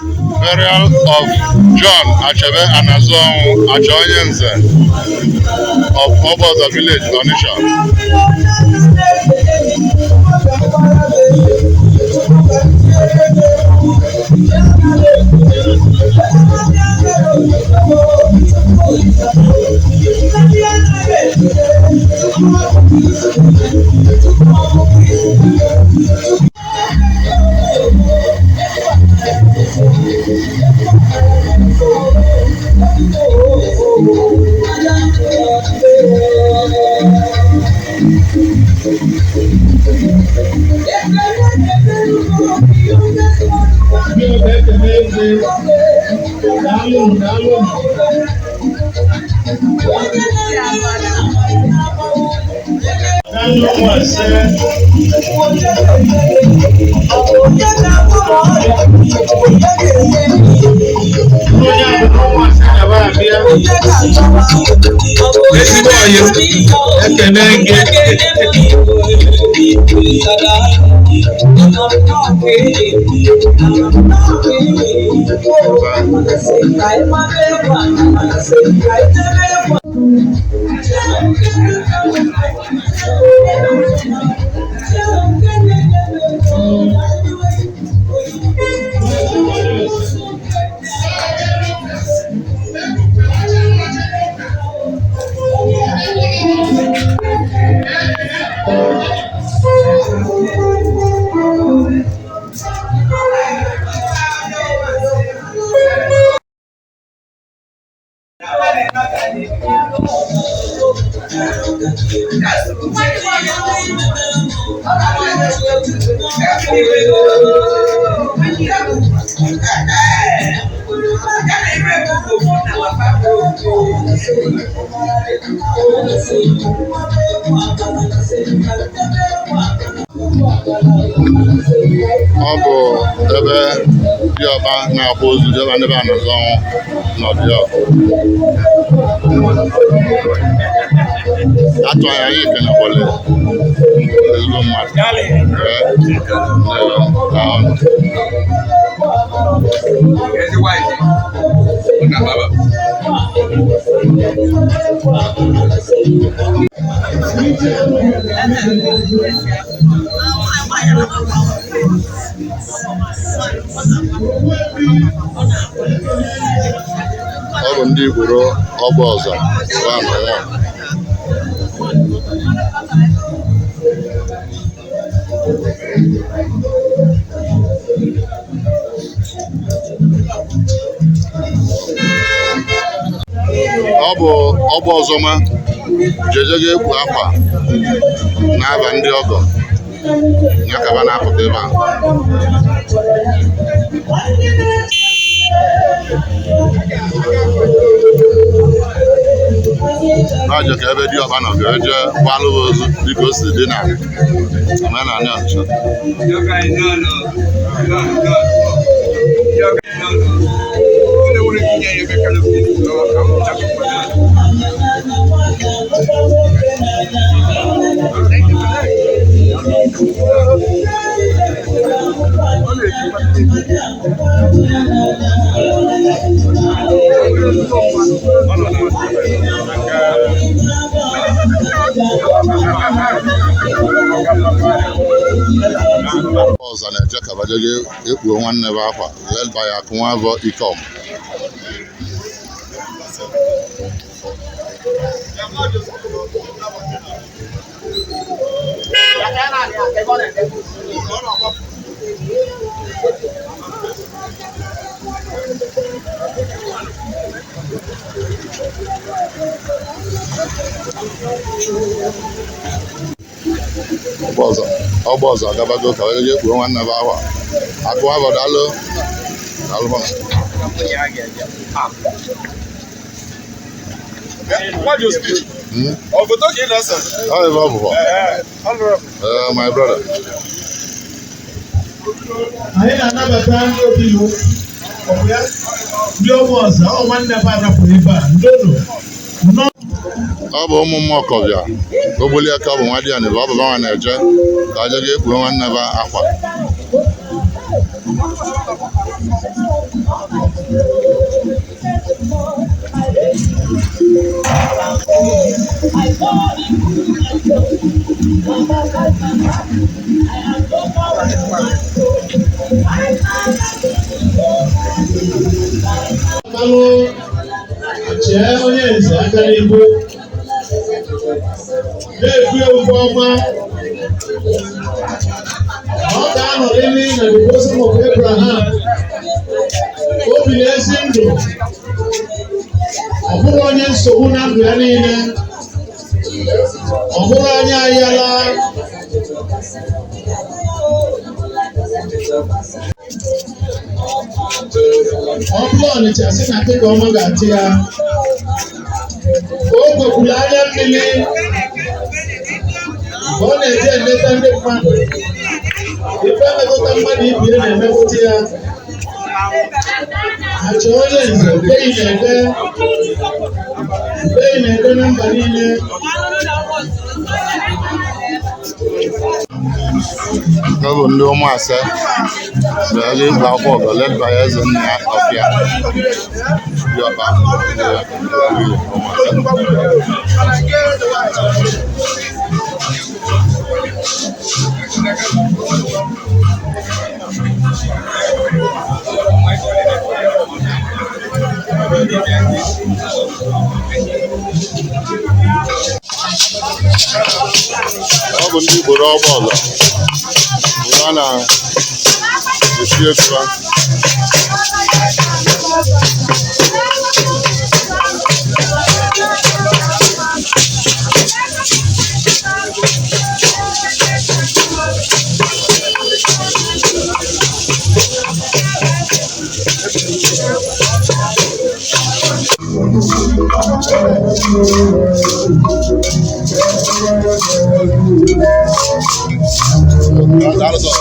Burial of John Achebe Anazonwu Achonyenze of Oboza Village, Onitsha. Ezigbo ọyị m, ekene gị. Ọ bụ ebe diọkpa na-akwa ozu diọkpa ndị be Anazonwu nọ dị atụ anya anyị kenekwale ezigbo mmadụ. Ee, ndewo, daalụ. Ọ bụ ndị Igboro Ọgbọọza bụ Anọnwụ. Ọ bụ ọgba ọzọma jeje ga-ekpu akwa na-aba ndị ọgọ ya ka ba na-apụta ebe a. Na-aje ka ebe diọkpa nọ ga eje gbalụ ha ozu dịka o si dị na omenala Ọnịcha. Ọza na-eje ka baje ga ekpuo nwanne be akwa led by Akụnwavọ Ikom. Ọgba ọzọ agabago ka onye ekpuo nwanne be akwa. Akụnwavọ, daalụ, daalụ. Hmm? Ọ ebe ọ bụkwa. Eh, my brother. Anyị na-anabata ndị obi iwu ọbụ ya ndị ọgbọ ọzọ ọ nwanne m arapụrụ ebe a ndonu nnọọ. Ọ bụ ụmụ mmụọ kọbịa ogboli aka ọ bụ nwa di ya na ọ bụ nwa na-eje ka aja ga ekpuo nwanne be akwa. Kalụ chee onye nze aka n'ihu na-ekwu okwu ọma ọ ga-anọrịrị na the bosom of Abraham. O biri ezi ndụ, ọ bụrụ onye nsogbu na ndụ ya niile, ọ bụrụ onye ayala. Ọ bụrụ Ọnịcha sị na nkịta ọma ga-achị ya. O kwekwuru anya mmiri mgbe ọ na-eje eleta ndị mmadụ. Ife metụta mmadụ ibi ya na-emepụta ya. Achọ onye nze ubeghị na-ede, ubeghị na-ede na mba niile. Ọ bụ ndị ụmụase bịara ịgba akwụkwọ ọgọ led by eze nna ya Ọfịa Diọkpa ụmụase. Ọ bụ ndị Igboro ọgba ọzọ mgbe a na-esi etu ha. Daalụ sọ.